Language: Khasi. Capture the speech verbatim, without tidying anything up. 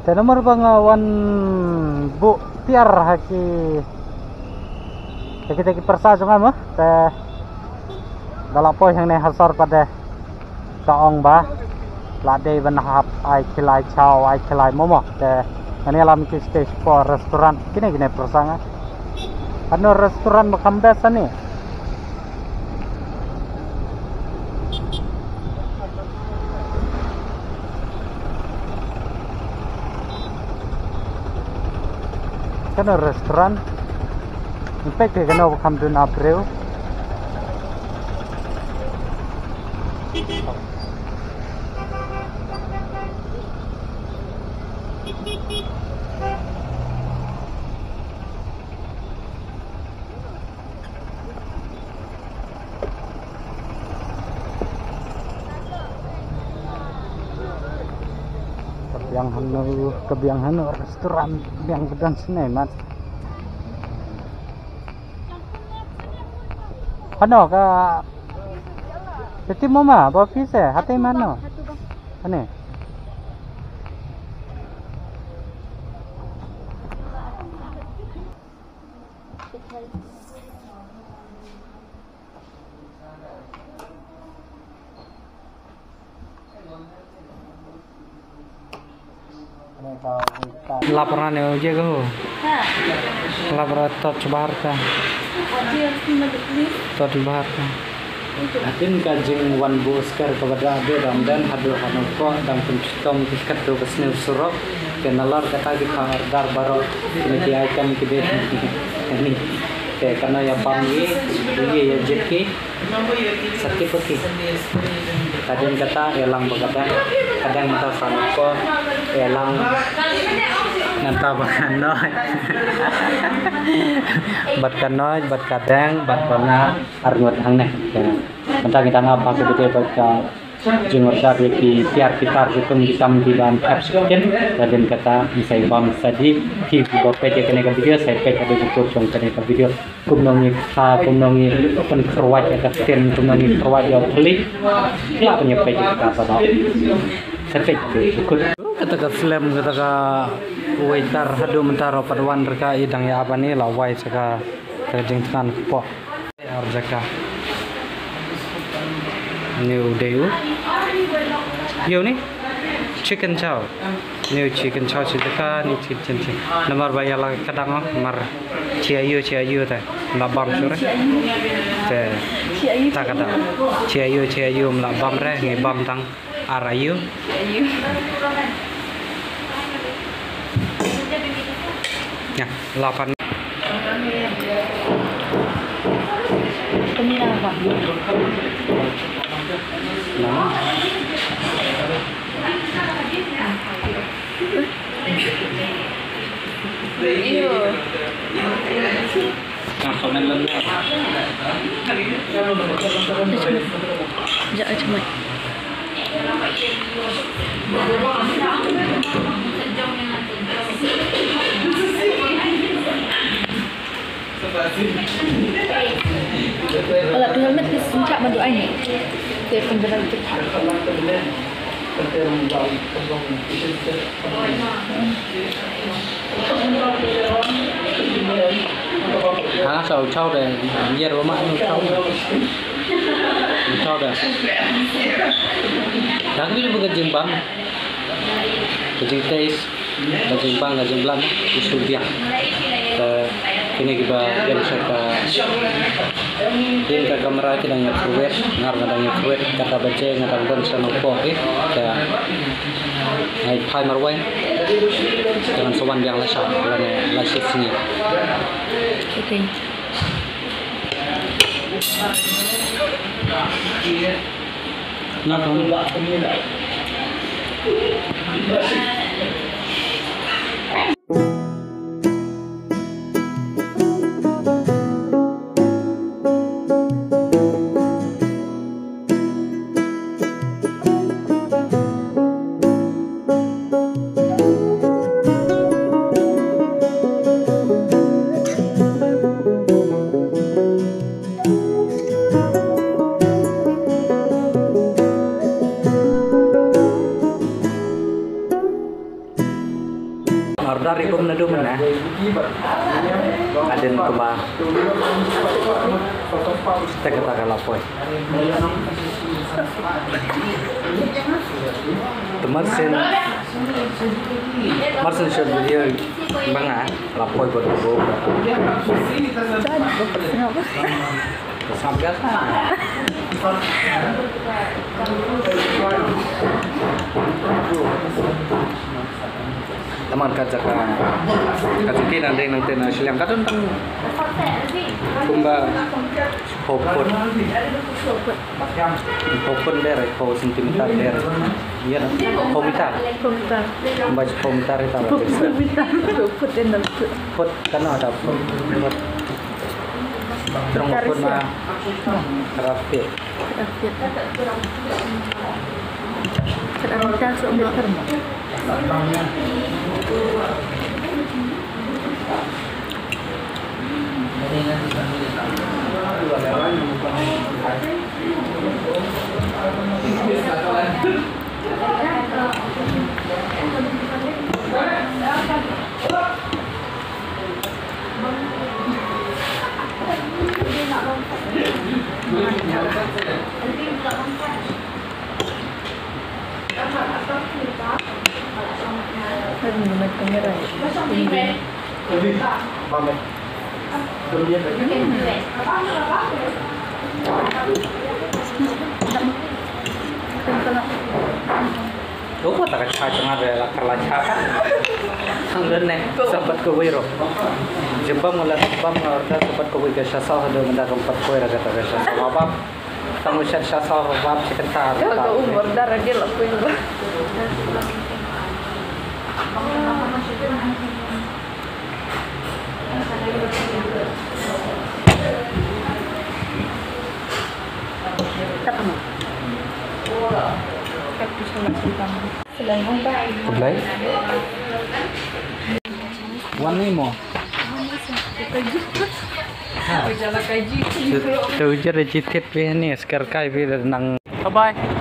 Te namar ba nga wan buh tiar ha ki, ha kita ki pyrsa jong nga mo, te da la poi hangne ha sor pat de. Ka ong ba la dei ban hap ai khilai chow, ai khilai momo. Te ngan ïalam ki stage four restaurant. Kine kine pyrsa nga. Ano restaurant ba kham best ani? Kano restaurant? Peit kano ba kham duna briew. Ka biang hano, ka biang hano restaurant, biang ka don sini mat. Hano ka, teti mama, ba office, hati mano. Ane. Lapra ne uje ko. Lapra tot bahar ka. Tot bahar ka. Hadien ka jingwan buh skar kaba da dang don haduh hano ko dang pynchitom ki katto ka sniew surok. Te nalor kata ki pha order baroh kine ki item ki dei. Ani. Te kano ïa bam ki, ïa ïa jit ki. Sakit pati. Hadien kata ïalang ba ka dang, ka dang mynta sa ko ïalang nangta ba ka noi. Bad ka noi, bad ka dang, bad ba nga arngut hangne. Mynta kita nga ba ka bete bad ka jingorder ïa ki tiar ki tar ki tum ki tam ki ban ap skin. Hadien kata ngi sa bam sa di ki ba peit ïa kane ka video, sa peit haduh ka jong kane ka video. Kumno ngi kha, kumno ngi pynkhrwat ïa ka skin, kumno ngi khrwat ïa u khlieh. Lah ban ïa peit ïa kata ba noh. Sa peit ka video. Kata ka film, kata ka waiter haduh mynta ruh pat wan rka i dang ïa ap ani la wai sa ka, ka jingthngan kpoh. Ar jaka. Ni u dei u. Ïa u ni. Chicken chow. Ni u chicken chow shi jaka, ni chicken chow. Namar ba ïa la ka dang mar. Chi ayu, chi ayu te. La bam sure. Te. Ta ka dang. Chi ayu, chi ayu, la bam re, ngi bam tang. Ar ayu. Ya, lapan. Iyo. Wala tu helmet ni sengkak bantu ai ni. Te penggerak tu. Ha, sa u chaw de, yer wa ma u chaw. U chaw de. Dang bi ka jingbam. Ka jingtaste, ka jingbang, ka jingblam, u shu biang. Te kine kiba biang sha ka din ka kamra ki dang ïa kyrwet, ngar nga dang ïa kyrwet, kata ba je nga dang don sha nongpoh ki. Te Ngai phai marwei. Jangan sowan biang la sha, la ne la shi sngi. Okay. Na tong. Order i kum naduh mynne. Hadien kumba. Te kata ka la poi. Te mar sien, mar sien shot video ba nga la poi bad u. Sngap biasa. Taman ka jaka, ka jaka nang dei nangta na shiliang ka don tang kumba phew phut. Phew phut der, phew centimeter der. Ïa na, phew meter. Phew meter. Kumba phew meter ita. Phew meter. Phew phut der na. Phut kan ada phut. Phut. Trong phut ma. Rapid. Rapid. Kita minta seumur. Upa ta ka cha chang ada la kala cha ka. Ang den ne sabat ko wei ro. Jebam ngala bam nga order sabat ko wei ka sha sa hado menda ka empat ko wei ra ka ta ka sha sa bab. Tang u sha sa bab chicken ta. Ka umur dara dia la pui. Khublei. Wan ni mo. Tu jer ji tit pi ni skar kai pi nang. Bye bye.